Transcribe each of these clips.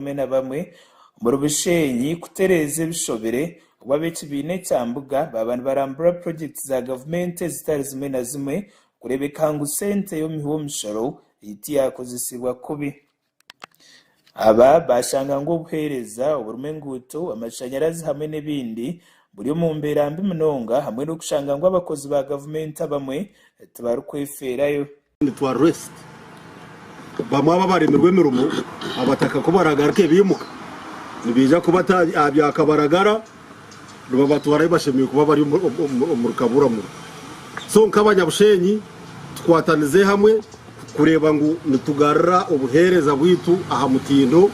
Bamwe na bamwe omuri Bushenyi kutereeza ebishobire obu ab'ekibiina ekya Mbuga baaba nibarambura purogyekiti za gavumenti ezitari zimwe na zimwe kureebeka ngu sente y'omuhi w'omushoro tiyakozesibwa kubi. Aba baashanga ngu obuheereza oburimu enguuto, amashanyarazi hamwe n'ebindi buri omu mbeera mbi munonga hamwe n'okushanga ngu abakozi ba gavumenti abamwe tibarikwefeerayo. Nitwa rest bamwe abo abaremirwe emirimo abataka kubaragaruka ebimuka nibaija kubata aha bya kabaragara nibabatwara ahu bashemereire kuba bari omuri kaburamuro. So nk'abanyabushenyi tukwatanize hamwe kureeba ngu nitugarura obuheereza bwaitu aha mutindo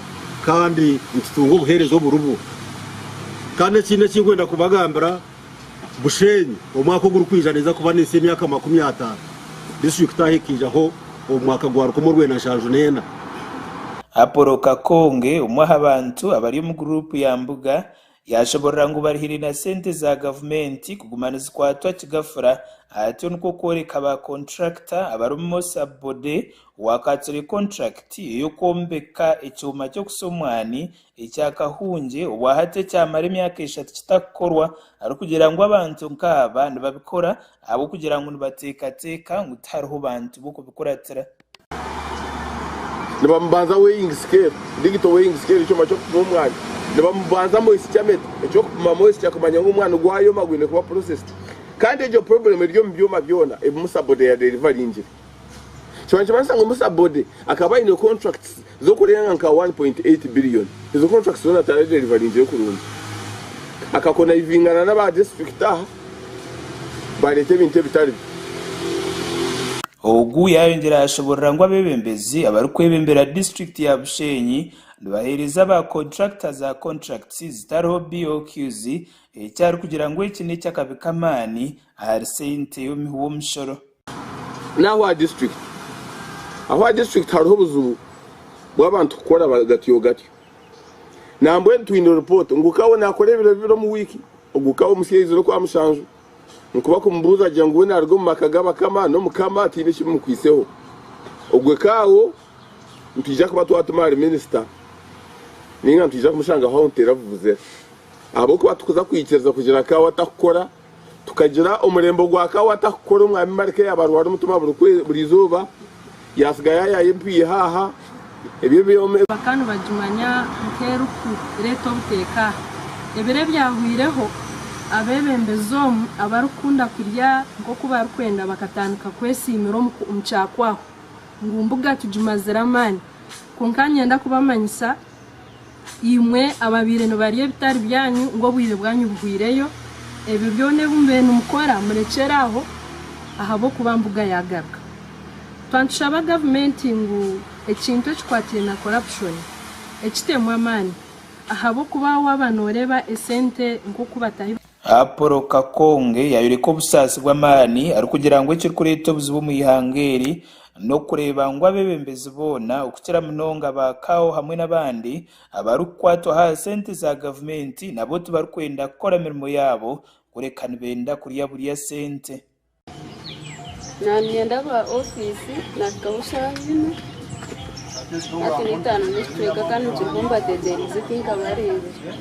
kandi nitutunga obuheereza oburibwo. Kandi ekindi ekinkwenda kubagambira Bushenyi omwaka ogurikwija neeza kuba nehitsya emyaka 50 disiturikiti ahu ekaijaho omu mwaka gwa 1974. Apollo Kakonge, omwe aha bantu abari omu guruupu ya Mbuga, yaashoborora ngu barihire na sente za gavumenti kuguma nizikwatwa kigafura atyo nikwo kworeka ba konturakita abarimu Musa Bode owakatsire konturakiti ey'okwombeka ekyoma ky'okusa omwani Ekya Kahungye obwahati ekyamara emyaka eshatu kitakukorwa arikugira ngu abantu nkaaba nibabikora ahabw'okugira ngu nibateekateeka ngu tihariho bantu b'okubikuratira. Nibamubanza weighing scale, digital weighing scale ekyoma ky'okupima omwani. Nibamubanza moisture meter, eky'okupima moisture kumanya ngu omwani gwayoma gwine kuba processed. Kandi egyo problem eri omu byoma byona ebi Musa Bode yadeliveringire. Kikaba nikimanyisa ngu Musa Bode akaba aine contracts z'okurenga nka 1.8 billion. Ezo contracts zoona taradeliveringyire kurungi. Akakonaivingana n'aba district aha bareeta ebintu ebitari byo. Ogu yayongyera yashoborora ngu abebembezi abarikwebembera disiturikiti ya Bushenyi nibaheereza ba konturakita za contracts zitariho BOQs eki arikugira ngu eki n'eky'akabi k'amaani ahari sente y'omuhi w'omushoro. N'ahu aha disiturikiti. Ahu aha disiturikiti hariho obuzibu bw'abantu kukora gatyo gatyo. Nambwenu twine ripooti ngu Kawo naakora ebiro bibiri omu wiiki, ogu Kawo omusya aizire Okwamushanju. Nikuba kumubuuza agira ngu we naaruga omu maka g'abakama n'omukama tihaine eki bimukwitseho. Ogwe Kawo nitwija kuba twatuma ahari minisita nainga nitwija kumushangaho ahu nituteera vuvuzera ahabw'okuba tikuza kwikiriza kugira Kawo atakukora. Tukagira omurembo gwa Kawata kukora Omwami Marika yaaba arwara omutima buri izooba, yaatsiga yaayaaya empiiha aha ebyo byoma. Bakaba nibagimanya nk'erikureeta obuteeka aha. Ebiro ebyahweireho, abeebembezi omu abarikukunda kurya nk'oku barikwenda bakatandika kwesiimira omu kyakwaho ngu mbuga tugimazire amaani. Kwonka niinyenda kubamanyisa Imwe ababaire nibarya ebitari byanyu ngu obwire bwanyu buhweireyo, ebyo byona ebi mubaire nimukora murekyere aho ahabw'okuba mbuga yaagaruka. Twaba nitushaba gavumenti ngu ekintu ekikwataine na corruption ekitemu amaani ahabw'okuba waaba nooreeba esente nk'oku batahi. Apollo Kakonge yayoreka obusaasi bw'amaani arikugira ngu ekirikureeta obuzibu omu ihanga eri n'okureeba ngu abeebembezi boona okukira munonga aba CAO hamwe n'abandi abarikukwatwaho aha sente za gavumenti nabo tibarikwenda kukora mirimo yaabo kureka nibenda kurya burya sente. Naaniinyenda aba ofiisi naahikaho shaaha ina, hati n'eitaano n'ekicweka kandi nkiriho mbategyereize tinkabareebire.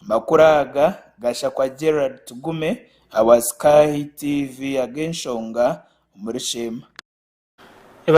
Amakuru aga gashakwa Gerald Tugume awa Sky TV ag'enshonga omuri Sheema.